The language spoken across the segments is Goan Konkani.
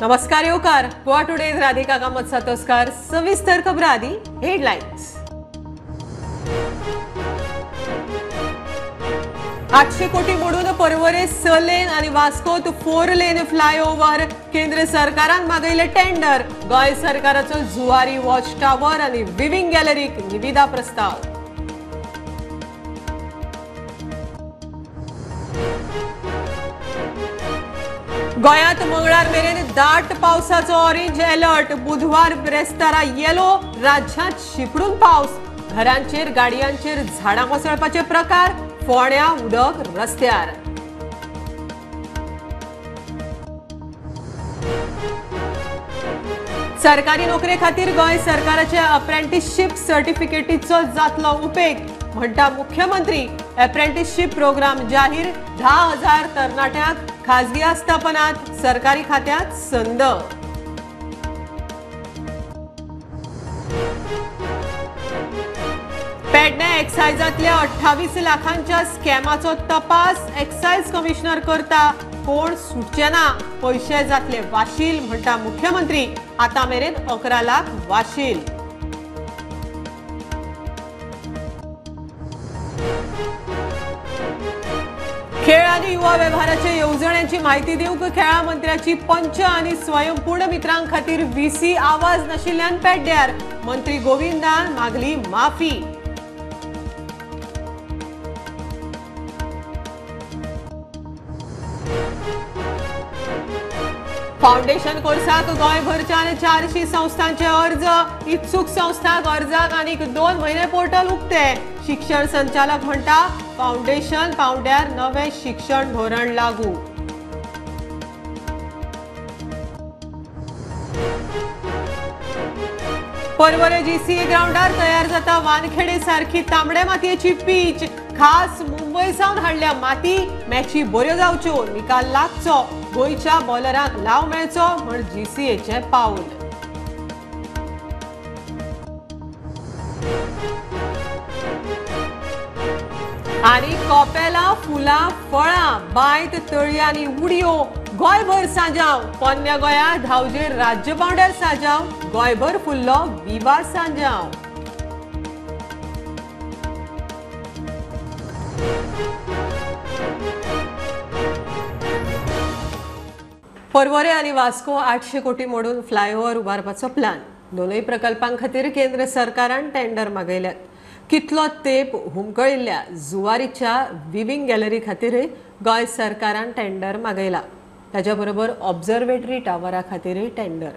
नमस्कार येवकार गोवा टुडेज राधिका कामत सातोस्कार. सविस्तर खबरां आदी हेडलायन्स. 800 कोटी मोडून पर्वरे 6 लेन आणि वास्कोत 4 लेन फ्लायओव्हर केंद्र सरकारान मागयले टेंडर. गोंय सरकाराचो जुवारी वॉच टावर आणि विविंग गॅलरीक निविदा प्रस्ताव. गोंयांत मंगळार मेरेन दाट पावसाचो ऑरेंज अलर्ट. बुधवार ब्रेस्तारा येलो. राज्यांत शिपडून पावस. घरांचेर गाडयांचेर झाडां कोसळपाचे प्रकार. फोण्या उदक रस्त्यार. सरकारी नोकरे खातीर गोंय सरकाराच्या अप्रेंटिसशीप सर्टिफिकेटीचो जातलो उपेग म्हणटा मुख्यमंत्री. अप्रेंटिसशीप प्रोग्राम जाहीर. 10,000 तरणाट्यांक खाजगी आस्थापनात सरकारी खात्यात संद. पेडणे एक्सायजांतल्या 28 लाखांच्या स्कॅमाचो तपास एक्सायज कमिशनर करता. कोण सुटचे ना, पयशे जातले वाशील म्हणटा मुख्यमंत्री. आतां मेरेन 11 लाख वाशील. खेळ आनी युवा वेव्हाराचे येवजण्यांची माहिती दिवंक खेळां मंत्र्याची पंच आनी स्वयंपूर्ण मित्रां खातीर व्हीसी आवाज नाशिल्ल्यान पेड्ड्यार. मंत्री गोविंदान मागली माफी. फाउंडेशन कोर्साक गोंयभरच्यान 400 संस्थांचे अर्ज. इत्सूक संस्थांक अर्जाक आनीक 2 म्हयने पोर्टल उक्ते. शिक्षण संचालक म्हणटा फाउंडेशन पावंड्यार नवे शिक्षण धोरण लागू. पर्वरे जीसीए ग्राउंडार तयार जाता वानखेडे सारखी तांबड्या मातयेची पीच. खास मुंबय सावन हाडल्या माती. मॅची बऱ्यो जावच्यो, निकाल लागचो, गोंयच्या बॉलरांक लाव मेळचो म्हण जीसीएचें पावल. आनी कोपेलां, फुलां, फळां, बांयत, तळी आनी उडयो गोंयभर सांजाव. पोन्न्या गोंया धांवजेर राज्य पावंड्यार सांजाव. गोंयभर फुल्लो विवा सांजाव. पर्वरे आनी वास्को 800 कोटी मोडून फ्लायओव्हर उबारपाचो प्लान. दोनूय प्रकल्पां खातीर केंद्र सरकारान टेंडर मागयल्यात. कितलो तेप हुमकळिल्ल्या जुवारीच्या विविंग गॅलरी खातीरय गोंय सरकारान टेंडर मागयला. ताच्या बरोबर ऑब्झर्वेटरी टावरा खातीरय टेंडर.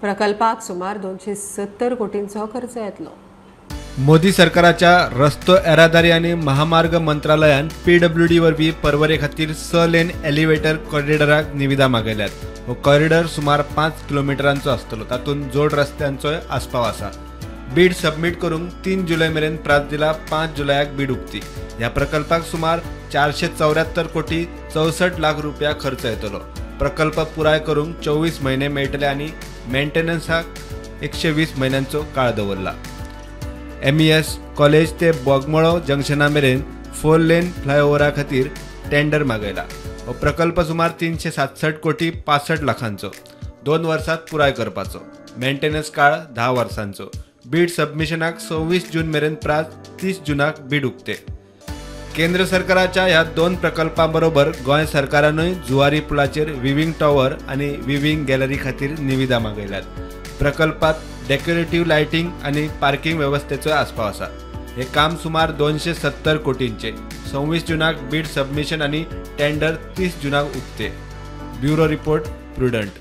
प्रकल्पाक सुमार 270 कोटींचो खर्च येतलो. मोदी सरकाराच्या रस्तो येरादारी आनी महामार्ग मंत्रालयान पीडब्ल्यूडी वरवीं पर्वरे खातीर 6 लेन एलिव्हेटर कॉरिडॉराक निविदा मागयल्यात. हो कॉरिडॉर सुमार 5 किलोमिटरांचो आसतलो. तातूंत जोड रस्त्यांचोय आस्पाव आसा. बीड सबमीट करूंक 3 जुलय मेरेन प्रास दिला. 5 जुलयाक बीड उक्ती. ह्या प्रकल्पाक सुमार 474 कोटी 64 लाख रुपया खर्च येतलो. प्रकल्प पुराय करूंक 24 म्हयने मेळटले आनी मेंटेनन्साक 120 म्हयन्यांचो काळ दवरला. MES college ते बोगमळो जंक्शना मेरेन 4 लेन फ्लायओव्हरा खातीर टेंडर मागयला. हो प्रकल्प सुमार 367 कोटी 65 लाखांचो. 2 वर्सांत पुराय करपाचो. मेंटेनन्स काळ 10 वर्सांचो. बीड सबमिशनाक 26 जून मेरेन प्रास. 30 जुनाक बीड उक्ते. केंद्र सरकाराच्या ह्या 2 प्रकल्पां बरोबर गोंय सरकारानूय जुवारी पुलाचेर विविंग टॉवर आनी विविंग गॅलरी खातीर निविदा मागयल्यात. प्रकल्पात डेकोरेटिव्ह लायटिंग आनी पार्किंग वेवस्थेचो आस्पाव आसा. हे काम सुमार 270 कोटींचे. 26 जुनाक बीड सबमिशन आनी टेंडर 30 जुनाक उक्ते. Bureau report, Prudent.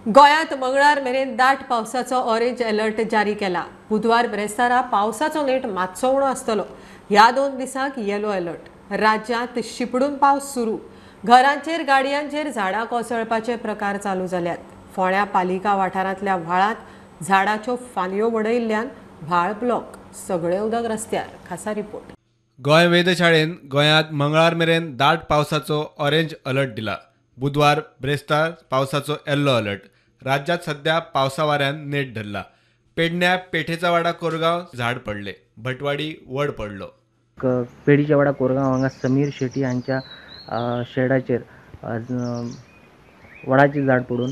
गोंयांत मंगळार मेरेन दाट पावसाचो ऑरेंज अलर्ट जारी केला. बुधवार ब्रेस्तारा पावसाचो नेट मातसो उणो आसतलो. ह्या 2 दिसांक येलो अलर्ट. राज्यांत शिपडून पावस सुरू. घरांचेर गाडयांचेर झाडां कोसळपाचे प्रकार चालू जाल्यात. फोण्या पालिका वाठारांतल्या व्हाळांत झाडाच्यो फांदयो वडयिल्ल्यान व्हाळ ब्लॉक. सगळे उदक रस्त्यार. खासा रिपोर्ट. गोंय वेधशाळेन गोंयांत मंगळार मेरेन दाट पावसाचो ऑरेंज अलर्ट दिला. बुधवार ब्रेस्तार पावसाचो येल्लो अलर्ट. राज्यात सध्या पावसा वाऱ्यान नेट धरला. पेडण्या पेठेचावाडा कोरगांव झाड पडले. भटवाडी वड पडलो. पेडीच्यावाडा कोरगांव हांगा समीर शेटी हांच्या शेडाचेर वडाचें झाड पडून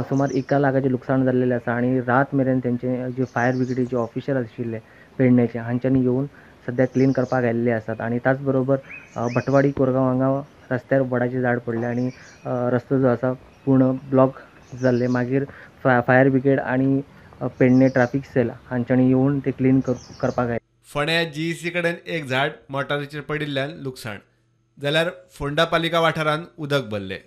सुमार 1 लाखाचें लुकसाण जाल्लेलें आसा आनी रात मेरेन तेंचे जे फायर ब्रिगेडीचे ऑफिशर आशिल्ले पेडणेचे हांच्यांनी येवन सद्या क्लीन करपाक आयिल्ले आसात. आनी त्याच बरोबर भटवाडी कोरगांव हांगा रस्त्यार वडाचें झाड पडलें आनी रस्तो जो आसा पूर्ण ब्लॉक जाल्ले. मागीर फायर ब्रिगेड आनी पेडणे ट्राफीक सेल हांच्यांनी येवन ते क्लीन करपाक आयले. फोंड्या जीईसी कडेन एक झाड मोटारीचेर पडिल्ल्यान लुकसाण, जाल्यार फोंडा पालिका वाठारांत उदक भरलें.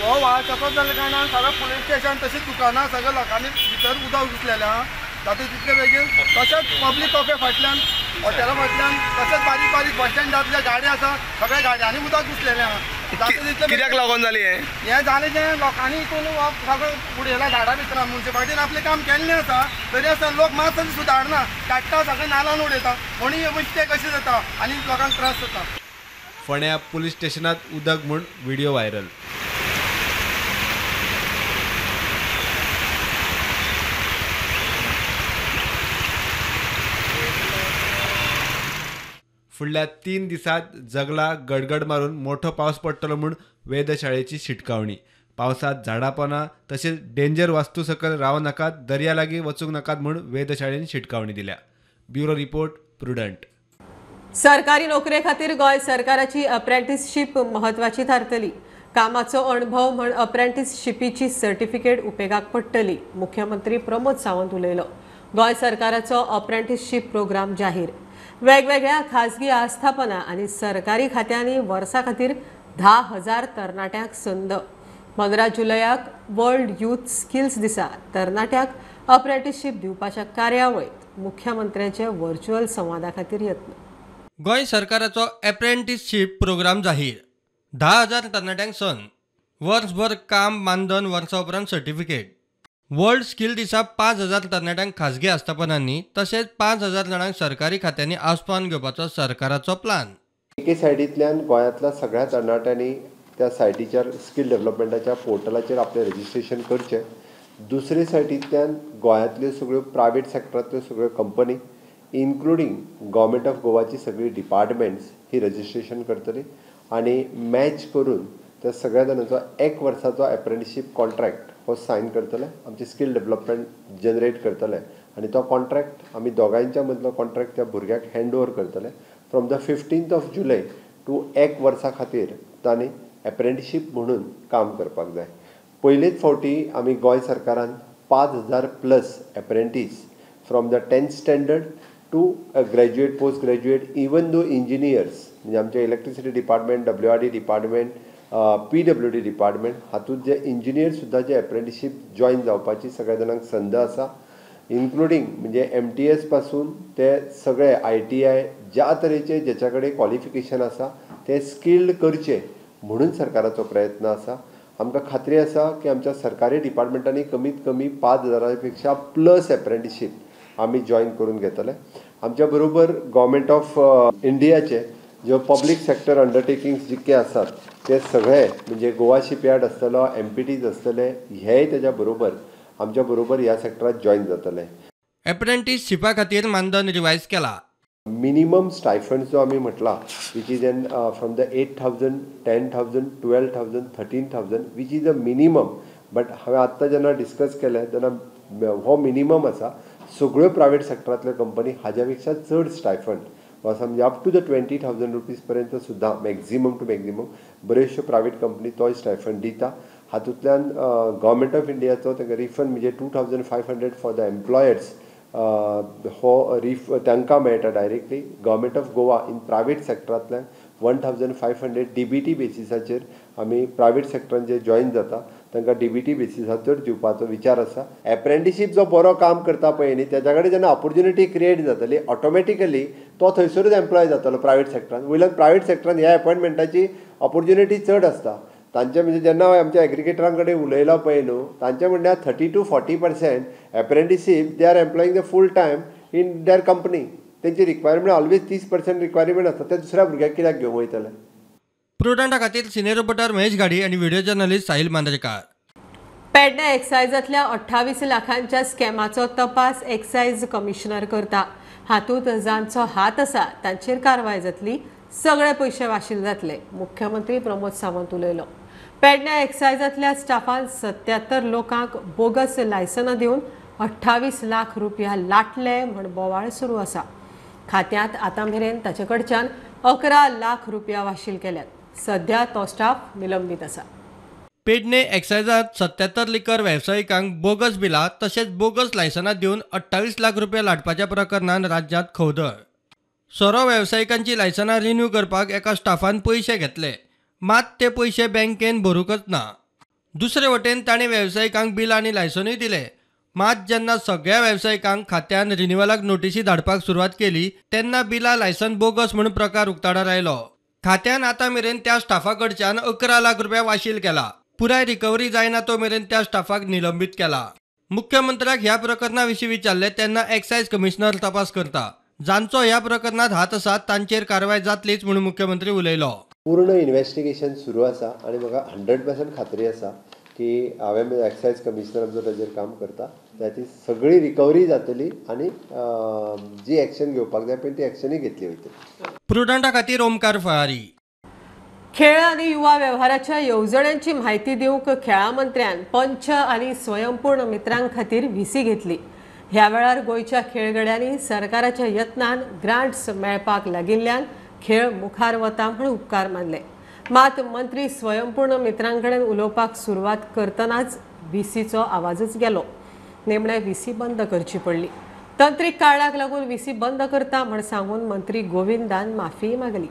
हो व्हाळ तसोच जाल्ल्या कारणान सगळें पुलीस स्टेशन तशीच दुकानां सगळ्या लोकांनी भितर उदक घुसलेलें आहा. तातूंत तितले बेगीन तशेंच पब्लीक कॉफे फाटल्यान हॉटेला फाटल्यान तशेंच बारीक बारीक बस स्टँडांतल्या गाडी आसा सगळ्या गाडयांनी उदक घुसलेलें आहा. तातूंत तितलें कित्याक लागून जालें हें? हें जालें जें लोकांनी हितून सगळें उडयलां झाडां भितर. मुन्सिपालिटीन आपलें काम केल्लें आसा तरी आसतना लोक मातसो सुदारना, काडटा सगळें नालान उडयता म्हणून हे मिस्टेक अशें जाता आनी लोकांक त्रास जाता. फोंड्या पुलीस स्टेशनांत उदक म्हूण व्हिडिओ व्हायरल. फुडल्या 3 दिसांत जगला गडगड मारून मोठो पावस पडटलो म्हूण वेधशाळेची शिटकावणी. पावसांत झाडां तशेंच डेंजर वास्तू सकयल रावं नाकात, दर्या लागीं वचूंक नाकात म्हूण वेधशाळेन शिटकावणी दिल्या. Bureau report, Prudent. सरकारी नोकरे खातीर गोंय सरकाराची अप्रेंटिसशीप म्हत्वाची थारतली. कामाचो अणभव म्हण अप्रेंटिसशिपीची सर्टिफिकेट उपेगाक पडटली, मुख्यमंत्री प्रमोद सावंत उलयलो. गोंय सरकाराचो अप्रेंटिसशीप प्रोग्राम जाहीर. वेगवेगळ्या खाजगी आस्थापनां आनी सरकारी खात्यांनी वर्सा खातीर 10,000 तरणाट्यांक संद. 15 जुलयाक वर्ल्ड यूथ स्किल्स दिसा तरणाट्यांक अप्रेंटिसशीप दिवपाच्या कार्यावळींत मुख्यमंत्र्यांचे व्हर्च्युअल संवादा खातीर यत्न. गोंय सरकाराचो अप्रेंटिसशीप प्रोग्राम जाहीर. 10,000 तरणाट्यांक संद, वर्सभर काम, मानधन, वर्सा उपरांत सर्टिफिकेट. वर्ल्ड स्किल दिसा 5,000 तरणाट्यांक खाजगी आस्थापनांनी तशेंच 5,000 जाणांक सरकारी खात्यांनी आस्पावन घेवपाचो सरकाराचो प्लान. एके सायडींतल्यान गोंयांतल्या सगळ्या तरणाट्यांनी त्या सायटीचेर स्किल डेव्हलपमेंटाच्या पोर्टलाचेर आपलें रजिस्ट्रेशन करचें. दुसरे सायटींतल्यान गोंयांतल्यो सगळ्यो प्रायवेट सेक्टरांतल्यो सगळ्यो कंपनी इन्क्लुडींग गव्हर्मेंट ऑफ गोवाची सगळीं डिपार्टमेंट्स ही रजिस्ट्रेशन करतली आनी मॅच करून त्या सगळ्या जाणांचो 1 वर्साचो एप्रेंटिसशीप कॉन्ट्रॅक्ट हो सायन करतले, आमची स्किल डेव्हलपमेंट जनरेट करतले आनी तो कॉन्ट्रॅक्ट आमी दोगांयच्या मदलो कॉन्ट्रॅक्ट त्या भुरग्याक हँड ओवर करतले. From the 15th of July to 1 वर्सा खातीर तांणी एप्रेंटिसशीप म्हणून काम करपाक जाय. पयलेच फावटी आमी गोंय सरकारान 5,000 plus apprentice from the 10th standard to graduate, post graduate, even though engineers म्हणजे आमचे electricity department, WRD department, PWD department हातूंत जे इंजिनियर सुद्दां जे एप्रेंटिसशीप जॉयन जावपाची सगळ्या जाणांक संद आसा. इन्क्लुडींग म्हणजे MTS पासून ते सगळे ITI ज्या तरेचे जेच्या कडेन क्वॉलिफिकेशन आसा ते स्किल्ड करचे म्हणून सरकाराचो प्रयत्न आसा. आमकां खात्री आसा की आमच्या सरकारी डिपार्टमेंटांनी कमीत कमी 5,000 पेक्षा प्लस एप्रेंटिसशीप आमी जॉयन करून घेतले. आमच्या बरोबर गव्हर्मेंट ऑफ इंडियाचे ज्यो पब्लीक सेक्टर अंडरटेकिंग्स जितके आसात ते सगळे म्हणजे गोवा शिपयार्ड आसतलो, MPTs आसतले, हेय तेज्या बरोबर आमच्या बरोबर ह्या सेक्टरात जॉयन जातले. एप्रेंटिसशिपा खातीर मानधन रिवायज केला. मिनिमम स्टायफंड जो आमी म्हटला which is an from the 8,000, 10,000, 12,000, 13,000 which is a minimum. But हांवें आत्तां जेन्ना डिस्कस केलें तेन्ना हो मिनिमम आसा. सगळ्यो प्रायवेट सेक्टरांतल्यो कंपनी हाज्या पेक्षा चड स्टायफंड वा समजा अप टू the 20,000 rupees पर्यंत सुद्दां मॅक्झिमम टू मॅक्झिमम बऱ्योचश्यो प्रायवेट कंपनी तोय स्टायफंड दिता. हातूंतल्यान गव्हर्मेंट ऑफ इंडियाचो तांकां रिफंड म्हणजे 2,500 फॉर the employers हो रिफ तांकां मेळटा directly. Government of Goa in private सेक्टरांतल्यान 1,500 DBT बेसिसाचेर आमी प्रायवेट सेक्टरान जे जॉयन जाता तांकां DBT बेसिसाचेर दिवपाचो विचार आसा. एप्रेंटिसशीप जो बरो काम करता पळय न्ही तेज्या कडेन जेन्ना ऑपोर्च्युनिटी क्रिएट जातली ऑटोमॅटिकली तो थंयसरूच एम्प्लॉय जातलो प्रायवेट सेक्टरान. वयल्यान प्रायवेट सेक्टरान ह्या एपॉयंटमेंटाची ऑपोर्च्युनिटी चड आसता. तांचे म्हणजे जेन्ना हांवें आमच्या एग्रीगेटरां कडेन उलयलां पळय न्हू तांचें म्हणल्यार 30 to 40% apprenticeship they are employing the full time in their company. तेंची रिक्वायरमेंट ऑलवेज 30% रिक्वायरमेंट आसता. ते दुसऱ्या भुरग्याक कित्याक घेवंक वयतले? प्रुडंटा खातीर सिनियर रिपोर्टर महेश घाडी आनी व्हिडिओ जर्नलिस्ट साहिल मांद्रेकार. पेडणे एक्सायजांतल्या 28 लाखांच्या स्कॅमाचो तपास एक्सायज कमिशनर करता. हातूंत जांचो हात आसा तांचेर कारवाय जातली, सगळे पयशे वाशील जातले, मुख्यमंत्री प्रमोद सावंत उलयलो. पेडण्या एक्सायजांतल्या स्टाफान 77 लोकांक बोगस लायसनां दिवन 28 लाख रुपया लाटले म्हण बोवाळ सुरू आसा. खात्यांत आतां मेरेन ताचे कडच्यान 11 लाख रुपया वाशील केल्यात. सध्या तो स्टाफ निलंबीत आसा. पेडणे एक्सायजांत 77 लिकर वेवसायिकांक बोगस बिलां तशेंच बोगस लायसनां दिवन 28 लाख रुपया लाटपाच्या प्रकरणान राज्यांत खवदळ. सोरो वेवसायिकांची लायसनां रिन्यू करपाक एका स्टाफान पयशे घेतले, मात ते पयशे बँकेन भरूंकच ना. दुसरे वटेन ताणें वेवसायिकांक बिलां आनी लायसनूय दिले, मात जेन्ना सगळ्या वेवसायिकांक खात्यान रिन्युअलाक नोटिसी धाडपाक सुरवात केली तेन्ना बिलां लायसन बोगस म्हूण प्रकार उक्ताडार आयलो. खात्यान आतां मेरेन त्या स्टाफा कडच्यान 11 लाख रुपया वाशील केला. पुराय रिकव्हरी जायना तो मेरेन त्या स्टाफाक निलंबीत केला. मुख्यमंत्र्याक ह्या प्रकरणा विशीं विचारलें तेन्ना एक्सायज कमिशनर तपास करता, जांचो ह्या प्रकरणांत हात आसा तांचेर कारवाय जातलीच म्हूण मुख्यमंत्री उलयलो. पूर्ण इन्वेस्टिगेशन सुरू आसा आनी म्हाका 100% खात्री आसा की हांवें एक्सायज कमिशनर आमचो ताजेर काम करता, ताची सगळी रिकव्हरी जातली आनी जी एक्शन घेवपाक जाय पळय ती एक्शनूय घेतली वयतली. प्रुडंटा खातीर ओमकार फळारी. खेळ आनी युवा वेव्हाराच्या येवजण्यांची म्हायती दिवंक खेळां मंत्र्यान पंच आनी स्वयंपूर्ण मित्रां खातीर व्हीसी घेतली. ह्या वेळार गोंयच्या खेळगड्यांनी सरकाराच्या यत्नान ग्रांट्स मेळपाक लागिल्ल्यान खेळ मुखार वता म्हूण उपकार मानले. मात मंत्री स्वयंपूर्ण मित्रां कडेन उलोवपाक सुरवात करतनाच व्हीसीचो आवाजच गेलो. निमणे व्हीसी बंद करची पडली. तंत्रीक कारणाक लागून व्हीसी बंद करता म्हण सांगून मंत्री गोविंदान माफी मागली.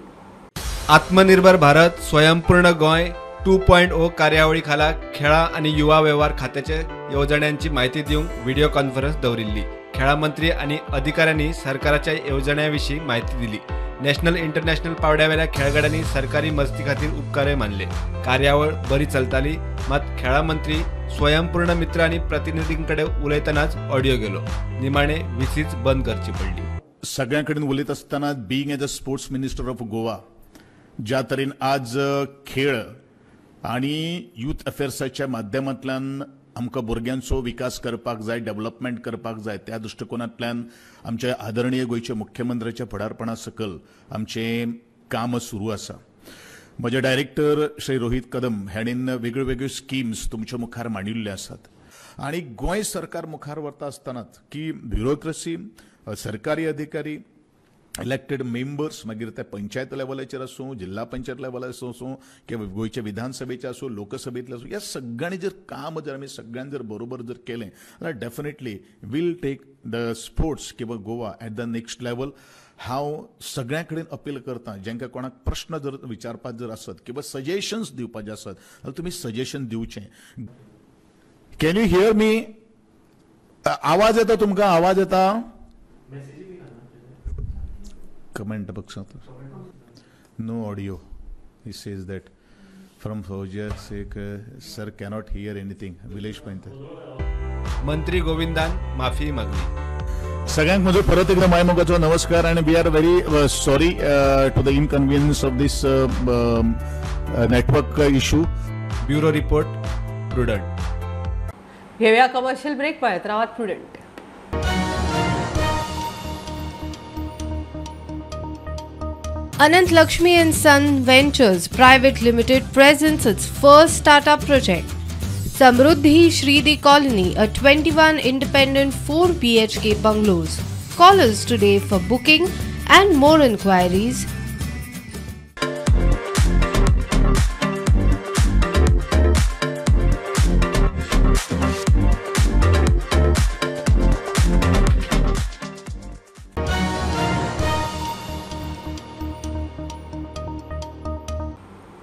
आत्मनिर्भर भारत स्वयंपूर्ण गोंय 2.0 कार्यावळी खाला खेळां आनी युवा वेव्हार खात्याचे येवजण्यांची म्हायती दिवंक व्हिडिओ कॉन्फरन्स दवरिल्ली. खेळां मंत्री आनी अधिकाऱ्यांनी सरकाराच्या येवजण्यां विशीं म्हायती दिली. नॅशनल इंटरनॅशनल पावंड्यावेल्या खेळगड्यांनी सरकारी मजती खातीर उपकारय मानले. कार्यावळ बरी चलताली, मात खेळां मंत्री स्वयंपूर्ण मित्र आनी प्रतिनिधीं कडेन उलयतनाच ऑडियो गेलो. निमाणे व्हीसीच बंद करची पडली. सगळ्यां कडेन उलयत आसतना being as a sports minister of Goa, ज्या तरेन आज खेळ आनी यूथ अफेर्साच्या माध्यमांतल्यान आमकां भुरग्यांचो विकास करपाक जाय, डेव्हलपमेंट करपाक जाय, त्या दृश्टिकोनांतल्यान आमच्या आदरणीय गोंयच्या मुख्यमंत्र्याच्या फुडारपणा सकयल आमचें काम सुरू आसा. म्हजे डायरेक्टर श्री रोहित कदम हांणी वेगळ्यो वेगळ्यो स्किम्स तुमच्या मुखार मांडिल्ल्यो आसात आनी गोंय सरकार मुखार वता आसतनाच की ब्युरोक्रेसी, सरकारी अधिकारी, इलेक्टेड मेंबर्स, मागीर ते पंचायत लेवलाचेर आसूं, जिल्हा पंचायत लेवलाचेर आसूं किंवा गोंयच्या विधानसभेचे आसूं, लोकसभेंतले आसूं, ह्या सगळ्यांनी जर काम जर आमी सगळ्यांनी जर बरोबर जर केलें जाल्यार definitely will take the sports किंवा Goa at the next level. हांव सगळ्यां कडेन अपील करता, जांकां कोणाक प्रश्न जर विचारपाक जर आसत किंवा सजेशन्स दिवपाचे आसत जाल्यार तुमी सजेशन दिवचें. Can you hear me? आवाज येता तुमकां? आवाज येता? Comment box. No audio. He says that from Faujiya Sheikh sir cannot hear anything. Village Panther. मंत्री गोविंदान माफी मागली. सगळ्यांक म्हजो परत एकदा मायमोगाचो नमस्कार आनी we are very sorry to the inconvenience of this network issue. Bureau report, Prudent. घेऊया कमर्शियल ब्रेक. पळयत रावात Prudent. Anant Lakshmi and Son Ventures Private Limited presents its first startup project, Samruddhi Shridi Colony, a 21 independent 4 BHK bungalows. Call us today for booking and more inquiries.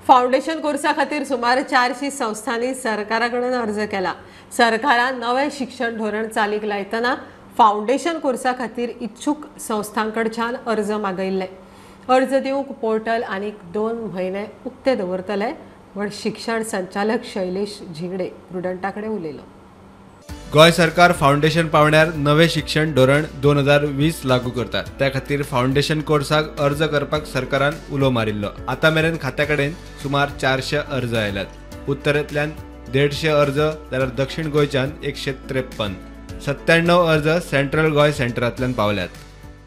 Foundation कोर्सा खातीर सुमार 400 संस्थांनी सरकारा कडेन अर्ज केला. सरकारान नवें शिक्षण धोरण चालीक लायतना फावंडेशन कोर्सा खातीर इच्छूक संस्थां कडच्यान अर्ज मागयल्ले. अर्ज दिवंक पोर्टल आनीक 2 म्हयने उक्ते दवरतले म्हण शिक्षण संचालक शैलेश झिंगडे प्रुडंटा कडेन उलयलो. गोंय सरकार फावंडेशन पावंड्यार नवें शिक्षण धोरण 2020 लागू करता. त्या खातीर फावंडेशन कोर्साक अर्ज करपाक सरकारान उलो मारिल्लो. आतां मेरेन खात्या कडेन सुमार 400 अर्ज आयल्यात. उत्तरेंतल्यान 150 अर्ज जाल्यार दक्षिण गोंयच्यान 153, 97 अर्ज सेंट्रल गोंय सेंटरांतल्यान पावल्यात.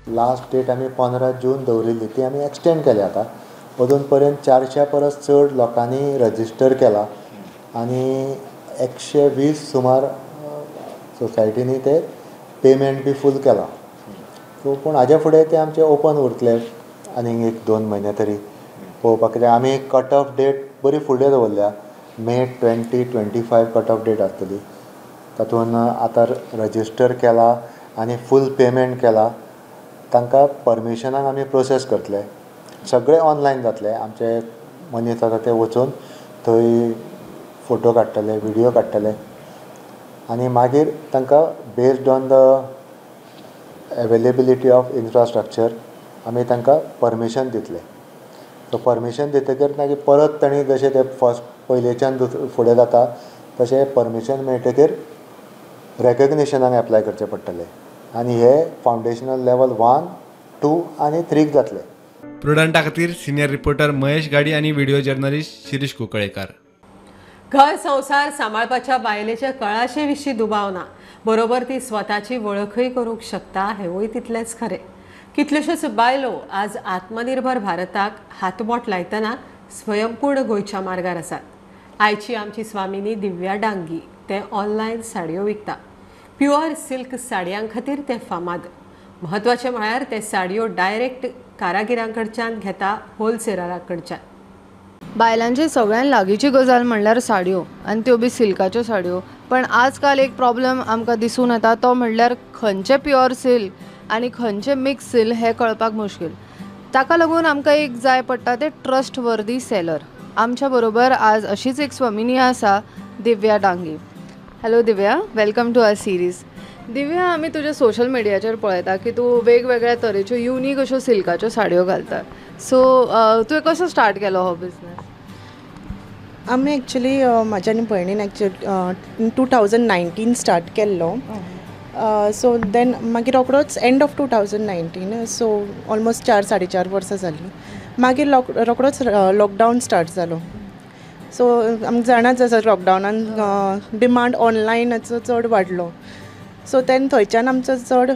लास्ट डेट आमी 15 जून दवरिल्ली, ती आमी एक्सटेंड केल्या. आतां अजून पर्यंत 400 परस चड लोकांनी रजिस्टर केला आनी 120 सुमार सोसायटींनी ते पेमेंट बी फूल केलां. सो पूण हाज्या फुडें ते आमचे ओपन उरतले आनीक 1-2 म्हयने तरी पळोवपाक, कित्याक आमी कट ऑफ डेट बरी फुडें दवरल्या. मे 2025 कट ऑफ डेट आसतली. तातूंत आतां रजिस्टर केला आनी फूल पेमेंट केला तांकां परमिशनाक आमी प्रोसेस करतले. सगळें ऑनलायन जातलें. आमचे मनीस आसा ते वचून थंय फोटो काडटले, व्हिडियो काडटले आनी मागीर तांकां based on the availability of infrastructure आमी तांकां परमिशन दितले. सो परमिशन दितकीर मागीर परत तांणी जशें ते फर्स्ट पयलेच्यान फुडें जाता तशें परमिशन मेळटकीर रेकग्निशनाक एप्लाय करचें पडटलें आनी हे फावंडेशनल लेवल 1, 2 आनी 3 जातले. प्रुडंटा खातीर सिनियर रिपोर्टर महेश गाडी आनी व्हिडिओ जर्नलिस्ट शिरीष कुंकळेकर. घर संवसार सांबाळपाच्या बायलेच्या कळाशे विशीं दुबाव ना, बरोबर ती स्वताची वळखय करूंक शकता हेवूय तितलेंच खरें. कितल्योश्योच बायलो आज आत्मनिर्भर भारताक हातबोट लायतना स्वयंपूर्ण गोंयच्या मार्गार आसात. आयची आमची स्वामिनी दिव्या डांगी ते ऑनलायन साडयो विकता. प्युअर सिल्क साडयां खातीर ते फामाद. म्हत्वाचें म्हळ्यार ते साडयो डायरेक्ट कारागिरां कडच्यान घेता, होलसेलरां कडच्यान. बायलांची सगळ्यान लागींची गजाल म्हणल्यार साडयो आनी त्यो बी सिल्काच्यो साडयो. पण आजकाल एक प्रॉब्लम आमकां दिसून येता तो म्हणल्यार खंयचें प्युअर सिल्क आनी खंयचें मिक्स सिल्क हें कळपाक मुश्कील. ताका लागून आमकां एक जाय पडटा तें ट्रस्टवर्दी सेलर. आमच्या बरोबर आज अशीच एक स्वामिनी आसा, Divya Dangi. Hello Divya, welcome to our series. Divya, आमी तुज्या सोशल मिडियाचेर पळयता की तूं वेगवेगळ्या तरेच्यो युनीक अश्यो सिल्काच्यो साडयो घालता. सो तुवें कसो स्टार्ट केलो हो बिजनस? आमी एक्चुली म्हाज्या आनी भयणीन एक्चुअली 2019 स्टार्ट केल्लो. सो देन मागीर रोकडोच एंड ऑफ 2019, सो ऑलमोस्ट 4-4.5 वर्सां जालीं. मागीर रोकडोच लॉकडावन स्टार्ट जालो. सो आमकां जाणाच आसा लॉकडावनान डिमांड ऑनलायनाचो चड वाडलो. सो तेन्ना थंयच्यान आमचो चड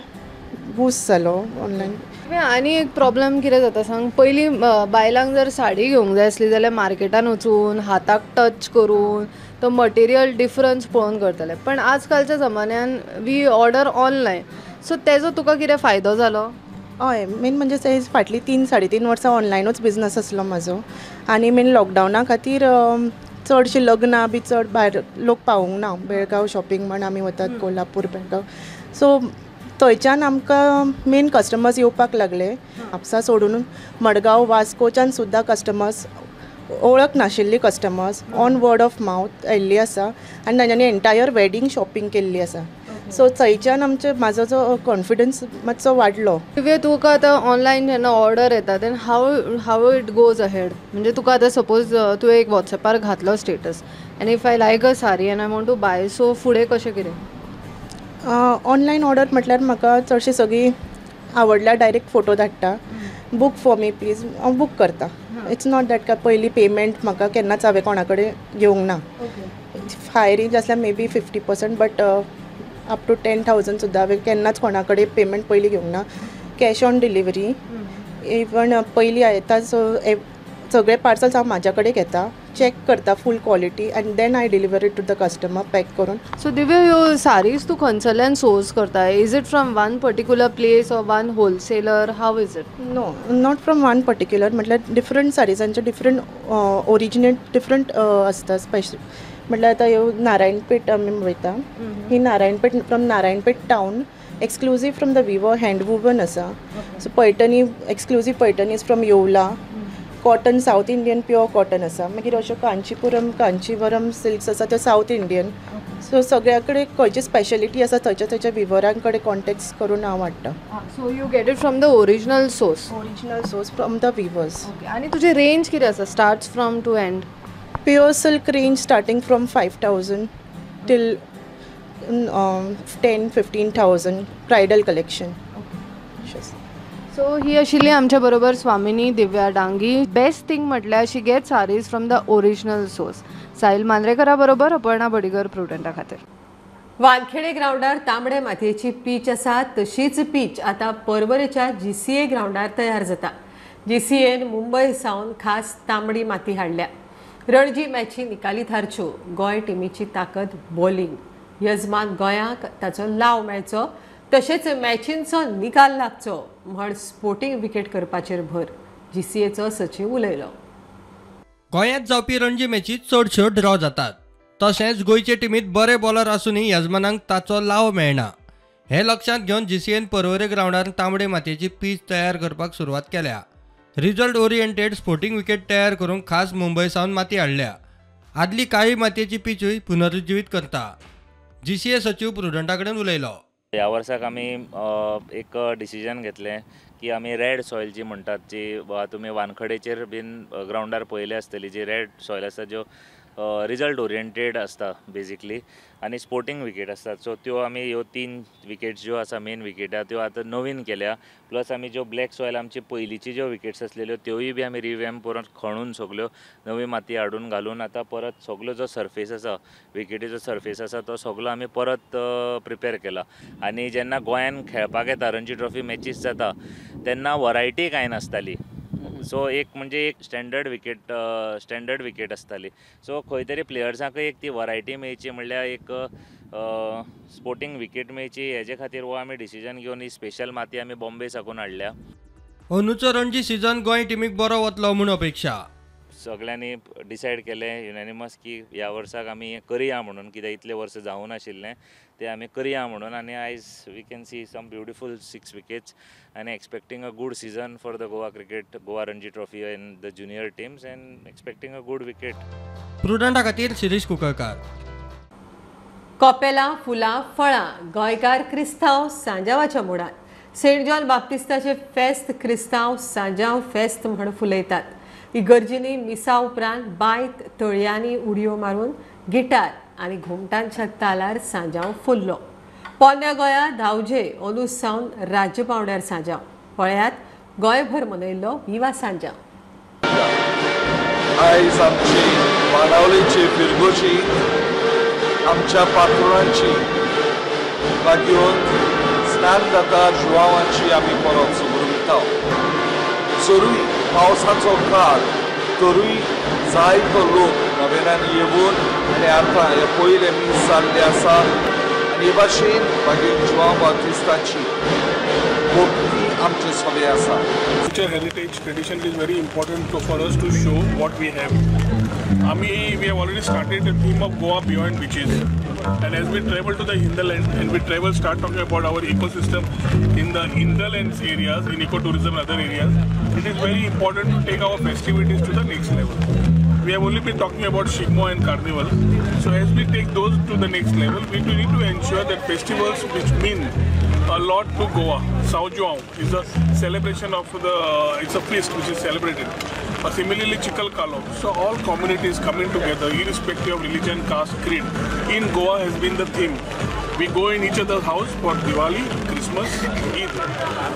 बूस्ट जालो ऑनलायन. आनी एक प्रॉब्लम कितें जाता सांग, पयलीं बायलांक जर साडी घेवंक जाय आसली जाल्यार मार्केटान वचून हाताक टच करून तो मटेरियल डिफरन्स पळोवन करतले, पण आजकालच्या जमान्यान we order online. सो तेजो तुका कितें फायदो जालो? हय, मेन म्हणजे फाटलीं 3-3.5 वर्सां ऑनलायनूच बिजनस आसलो म्हाजो. आनी मेन लॉकडावना खातीर चडशीं लग्नां बी चड भायर लोक पावूंक ना. बेळगांव शॉपिंग म्हण आमी वतात, कोल्हापूर, बेळगांव. सो थंयच्यान आमकां मेन कस्टमर्स येवपाक लागले. म्हापसा सोडून मडगांव, वास्कोच्यान सुद्दां कस्टमर्स, वळख नाशिल्ली customers on word of mouth आयिल्ली आसा आनी तांच्यांनी एंटायर वेडींग शॉपिंग केल्ली आसा. सो थंयच्यान आमचे म्हाजो जो कॉन्फिडन्स मातसो वाडलो. दिव्या, तुका आतां ऑनलायन जेन्ना ऑर्डर येता तेन्ना how it goes ahead? म्हणजे तुका आतां सपोज तुवें एक वॉट्सएपार घातलो स्टेटस आनी if I like a sari and I want to buy, so फुडें कशें कितें? ऑनलायन ऑर्डर म्हटल्यार म्हाका चडशी सगळीं आवडल्यार डायरेक्ट फोटो धाडटा, बूक फॉर मी प्लीज, हांव बूक करता. It's not that काय पयलीं पेमेंट म्हाका केन्नाच हांवें कोणा कडेन घेवंक ना. हाय रेंज आसल्यार may be 50%, but up to 10,000 सुद्दां हांवें केन्नाच कोणा कडेन पेमेंट पयलीं घेवंक ना. कॅश ऑन डिलिव्हरी इवन पयलीं येता. सो सगळे पार्सल्स हांव म्हाज्या कडेन घेता, चॅक करता full quality and then I deliver it to the customer pack करून. सो दिव्या, ह्यो सारीज तूं खंयसरल्यान सोर्स करता? Is it from one particular place or one wholesaler? How is it? No, not from one particular. म्हटल्यार डिफरंट साडीजांचे डिफरंट ओरिजिनेट डिफरंट आसता. स्पेशल म्हटल्यार आतां ह्यो नारायणपेठ आमी वयता, ही Narayanpet from Narayanpet town, exclusive from the weaver, hand woven आसा. So Paithani, exclusive Paithani is from Yeola. Cotton south Indian pure cotton आसा. मागीर अश्यो कांचीपुरम, कांचीवरम सिल्क्स आसा त्यो सावथ इंडियन. सो सगळ्या कडेन खंयची स्पेशलिटी आसा थंयच्या थंयच्या विवरां कडेन कॉन्टेक्ट करून हांव हाडटा. So you get it from the original source? Original source from the weavers. आनी तुजी रेंज कितें आसा, starts from to end? Pure silk range starting from 5,000 till 10-15,000 bridal collection. So ही आशिल्ली आमच्या बरोबर स्वामिनी दिव्या डांगी. बेस्ट थिंग म्हटल्यार she get saris from the original source. Sahil मांद्रेकरा बरोबर अपर्णा बडिगर, प्रुडंटा खातीर. वानखेडे ग्रावंडार तांबडे मातयेची पीच आसा, तशीच पीच आतां पर्वरेच्या GCA ग्रावंडार तयार जाता. GCAन मुंबय सावन खास तांबडी माती हाडल्या. रणजी मॅची निकाली थारच्यो. गोंय टिमीची ताकद बॉलिंग. यजमान गोंयाक ताचो लाव मेळचो तशेंच मॅचींचो निकाल लागचो म्हण स्पोर्टिंग विकेट करपाचेर भर. जीसीएचो सचीव उलयलो. गोंयांत जावपी रणजी मॅची चडश्यो ड्रॉ जातात. तशेंच गोंयचे टिमीत बरे बॉलर आसूनय यजमानांक ताचो लाव मेळना. हें लक्षांत घेवन जीसीएन पर्वरे ग्रावंडार तांबडे मातयेची पीच तयार करपाक सुरवात केल्या. रिजल्ट ओरिएंटेड स्पोर्टिंग विकेट तयार करूंक खास मुंबय सावन माती हाडल्या. आदली काळी मातयेची पिचूय पुनरुज्जीवीत करता. जीसीए सचीव प्रुडंटा कडेन उलयलो. ह्या वर्साक आमी एक डिसिजन घेतलें की आमी रेड सॉयल जी म्हणटात, जी तुमी वानखडेचेर बीन ग्रावंडार पळयली आसतली, जी रेड सॉयल आसता ज्यो रिजल्ट ओरिएंटेड आसता बेजिकली आनी स्पोर्टिंग विकेट आसतात. सो त्यो आमी ह्यो 3 विकेट्स ज्यो आसा मेन विकेटा त्यो आतां नवीन केल्या. प्लस आमी ज्यो ब्लॅक सॉयल आमची पयलींची ज्यो विकेट्स आसलेल्यो त्योय बी आमी रिवॅम्प परत खणून सगल्यो नवी माती हाडून घालून आतां परत सगलो जो सर्फेस आसा विकेटीचो सर्फेस आसा तो सगलो आमी परत प्रिपेर केला. आनी जेन्ना गोंयान खेळपाक येता रणजी ट्रॉफी मॅचीस जाता तेन्ना वरायटी कांय नासताली. सो एक म्हणजे एक स्टँडर्ड विकेट आसताली. सो खंय तरी प्लेयर्सांकय एक ती वरायटी मेळची म्हणल्यार एक स्पोर्टिंग विकेट मेळची हेजे खातीर हो आमी डिसिजन घेवन ही स्पेशल माती आमी बॉम्बे साकून हाडल्या. अंदूचो रणजी सिजन गोंय टिमीक बरो वतलो म्हूण अपेक्षा. सगळ्यांनी डिसायड केलें युनॅनिमस की ह्या वर्साक आमी हें करया म्हणून, कित्याक इतले वर्सां जावं नाशिल्लें तें आमी करया म्हणून. आनी आयज we can see some beautiful 6 wickets आनी expecting a good season for the Goa cricket, Goa Ranji trophy and the junior teams and expecting a good wicket. प्रुडंटा खातीर शिरीष कुंकळकार. कपेलां, फुलां, फळां गोंयकार क्रिस्तांव सांजावाच्या मुळांत सेंट जॉन बाप्तिस्ताचे फेस्त क्रिस्तांव सांजांव फेस्त म्हण फुलयतात. इगर्जींनी मिसा उपरांत बांयत तळयांनी उडयो मारून गिटार आनी घुमटांच्या तालार सांजांव फुल्लो. पोन्न्या गोंया धावजे अंदू सावन राज्य पांवड्यार सांजांव. पळयात गोंयभर मनयल्लो विवा सांजांव. आयज आमची बाणावलीची फिरगोची आमच्या पात्रुणांची मागीर स्नान जाता जुवांवांची आमी परब सुगरूता. जरूय पावसाचो काळ तरूय जायतो लोक नवेनांनी येवन आनी आतां हे पयलें मीस जाल्लें आसा आनी हे भाशेन मागीर जुवांव बाप्तिस्ताची भक्ती आमचे सगळे आसा. Culture, heritage, tradition is very important for us to show what we have. We have already started the theme of Goa Beyond Beaches, and as we travel to the hinterland and we travel, start talking about our ecosystem in the hinterlands areas, in ecotourism and other areas, it is very important to take our festivities to the next level. We have only been talking about Shigmo and Carnival, so as we take those to the next level, we need to ensure that festivals which mean a lot to Goa. São João is a celebration of the, it's a feast which is celebrated. Similarly, Chikal Kalo. So all communities coming together, irrespective of religion, caste, creed, in Goa has been the theme. We go in each other's house for Diwali, Christmas, Eid.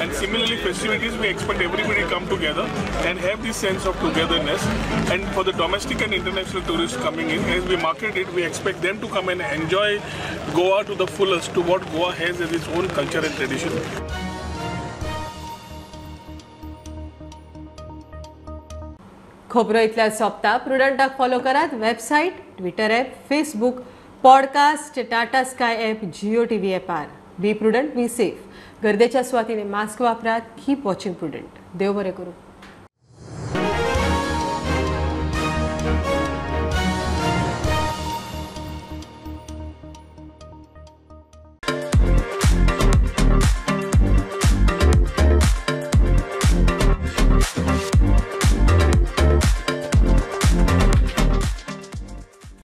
And similarly, festivities, we expect everybody to come together and have this sense of togetherness. And for the domestic and international tourists coming in, as we market it, we expect them to come and enjoy Goa to the fullest, to what Goa has as its own culture and tradition. खबरो इतल्या सोंपता. प्रुडंटाक फॉलो करात website, Twitter app, Facebook, podcast, Tata Sky app, Jio TV ॲपार. Be prudent, be safe. गर्देच्या सुवातीने मास्क वापरात. Keep watching prudent. देव बरें करूं.